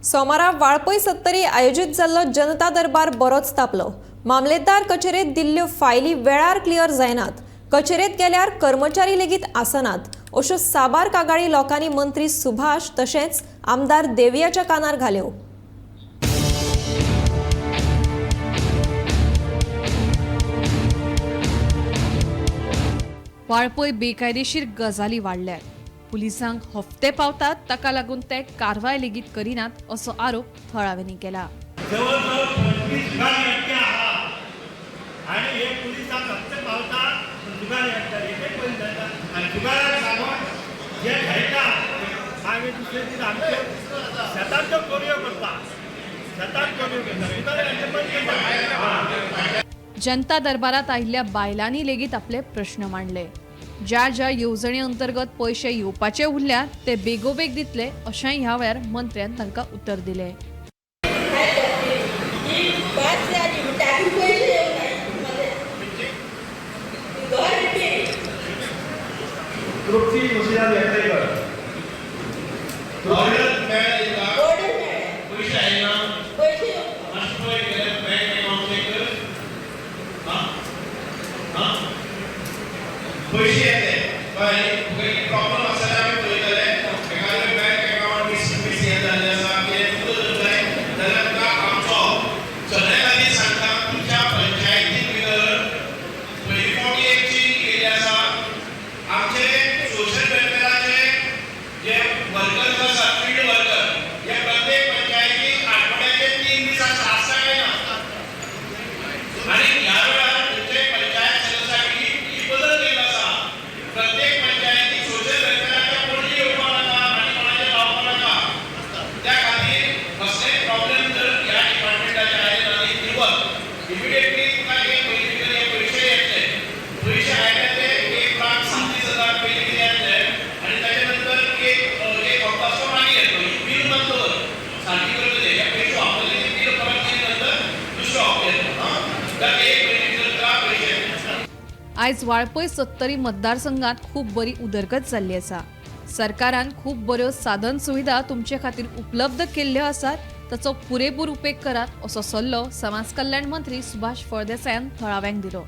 सोमारा वाळपय सत्तरी आयोजीत जाल्लो जनता दरबार बरोच तापलो. मामलेदार कचेरेत दिल्ल्यो फायली वेळार क्लियर जायनात, कचेरेत गेल्यार कर्मचारी लेगीत आसनात अश्यो साबार कागाळी लोकांनी मंत्री सुभाष तशेंच आमदार देवियाच्या कानार घाल्यो. वाळपय बेकायदेशीर गजाली वाडल्यात. पुलिसांक हफ्ते पावतात, ताका लागून ते कारवाय लेगीत करिनात असो आरोप थळाव्यांनी केला. जवळ जवळ 25 जुगारी अड्डे आहा आणि हे पुलिसांक हप्ते पावता पूण जुगारी अड्डा एक बंद जाता आनी जुगाराक लागून जे खेळटा मागीर दुसरे दीस आमचे शेतांत त्यो चोरयो करता, शेतांत चोरयो करता, जुगारी अड्डे बंद करता. जनता दरबारात आयिल्ल्या बायलांनी लेगीत आपले प्रश्न मांडले. ज्या ज्या येवजणे अंतर्गत पयशे येवपाचे उरल्यात ते बेगोबेग दितले अशेंय ह्या वेळार मंत्र्यान तांकां उतर दिलें. पाच जाली टाकून पैसे येऊ नाही मध्ये घर रिपेअर. तृप्ती तुळशीदास वेंकटेकर. ऑर्डर मेळ्ळें तुका? ऑर्डर मेळ्ळें. पयशे आयना? पैसे येवंक. मातशें पळय गेल्यार बँक अकावंट चॅक कर. आं आं पयशे येते कळ्ळें न्ही? तुका कितें प्रॉब्लम आसा जाल्यार आमी पळयतले. एखादें बँक अकावंट मिस मिस हें जाल्लें आसा, कितें तुका जर जाय जाल्यार तुका आमचो सगळ्या खातीर सांगता, तुमच्या पंचायतीन भितर पयली फावटी एक चेंज केल्ली आसा. आमचे सोशल वेलफेराचे जे वर्कर्स आसा, फिल्ड वर्कर, हे प्रत्येक पंचायतीक आठवड्याचे 3 दीस आसता, आसता काय ना? आणि ह्या वेळार तुमचे पंचायत सदस्यांनी ही बदल केल्लो आसा. प्रत्येक पंचायतीक सोशल वेलफेराच्या पणजी येवपा नाका आनी कोणाचें रावपा नाका. त्या खातीर कसलेय प्रॉब्लेम जर ह्या डिपार्टमेंटाचे आयले ना न्ही, दिवत इमिडिएटली तुका एक पयलीं भितर हे पयशे येतले. पयशे आयले ते 1,37,000 पयलीं कितें येतले आनी ताच्या नंतर एक एक हप्तो आसता, मागीर येतलो. बील मात दवर सारकी करतले. हे पयशे वापरले ते बील परत केले नंतर दुसरो हप्तो येतलो. आं, तर एक पयलीं भितर तुका पयशे येतले. आयज वाळपय सत्तरी मतदारसंघात खूब बरी उदरगत जाल्ली आसा. सरकारान खूब बऱ्यो साधन सुविधा तुमचे खातीर उपलब्ध केल्ल्यो आसात, ताचो पुरेपूर उपेग करात असो सल्लो समाज कल्याण मंत्री सुभाष फळदेसायान थळाव्यांक दिलो.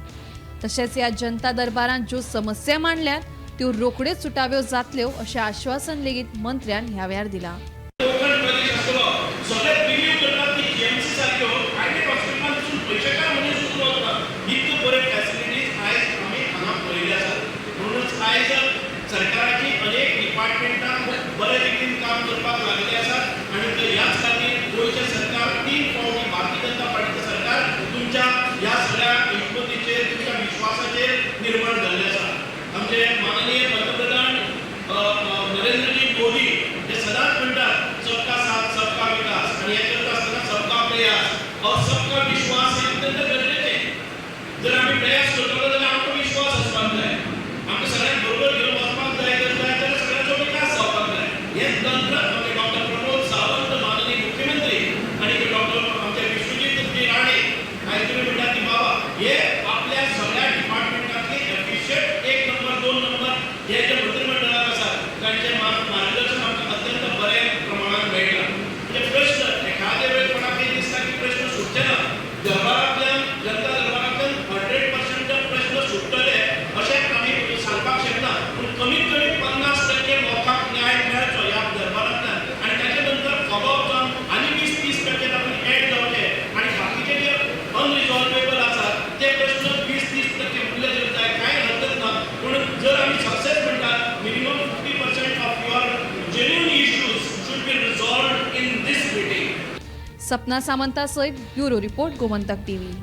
तशेंच ह्या जनता दरबारांत ज्यो समस्या मांडल्यात त्यो रोखड्योच सुटाव्यो जातल्यो अशें आश्वासन लेगीत मंत्र्यान ह्या वेळार दिलां. कोकण प्रदेश आसतलो, सगळे बिलीव करतात की जीएमसी सारक्यो प्रायवेट हॉस्पिटलांत पसून पयशेकार मनीस सुद्दां वचना इतक्यो बऱ्यो फॅसिलिटीज आयज आमी हांगा पळयल्यो आसात. म्हणूनच आयज सरकाराची अनेक डिपार्टमेंटां खूब बरे रितीन काम करपाक लागलेली आसात आनी ते ह्याच खातीर गोंयचें सरकार 3 फावटी भारतीय जनता पार्टीचें सरकार तुमच्या ह्या सगळ्या हिकमतीचेर, तुमच्या विश्वासाचेर निर्माण जाल्लें आसा. आमचे माननीय पंतप्रधान नरेंद्रजी मोदी हे सदांच म्हणटात, सबका साथ सबका विकास. आणि हे करता आसतना सबका प्रयास और सबका विश्वास हे अत्यंत गरजेचें. जर आमी प्रयास करतलो जाल्यार आमकां विश्वास आसपाक जाय, आमकां सगळ्यांक बरोबर घेवन वचपाक जाय. जर जाय जाल्यार सगळ्यांचो विकास जावपाक जाय. हें तंत्र आमचे डॉक्टर प्रमोद सावंत माननीय मुख्यमंत्री आनी डॉक्टर आमचे विश्वजीत जी राणे, आयज तुमी म्हणटात की बाबा हे आपल्या सगळ्या डिपार्टमेंटांतली एफिशियंट 1 नंबर 2 नंबर हे जे मंत्रिमंडळात आसात, तांचे मार्गदर्शन आमकां अत्यंत बऱ्या प्रमाणात मेळटा. म्हणजे प्रश्न एखादे वेळ कोणाक दिसता की प्रश्न सुटचे ना, दरबारांतल्यान, जनता दरबारांतल्यान 100% प्रश्न सुट्टले अशें आमी सांगपाक शकना, पूण कमीत कमी 50% लोकांक न्याय मेळचो ह्या दरबारांतल्यान आनी ताचे नंतर फॉलोअप जावन आनी 20-30% तातूंत एड जावचे आनी बाकीचे जे अनरिजॉल्वेबल आसात ते प्रश्न 20-30% उरले जर जाय कांय हरकत ना. पूण जर आमी सक्सेस म्हणटात, minimum 50% of your genuine issues should be resolved in this meeting. Sapna Samanta सयत ब्युरो रिपोर्ट, गोमंतक टीव्ही.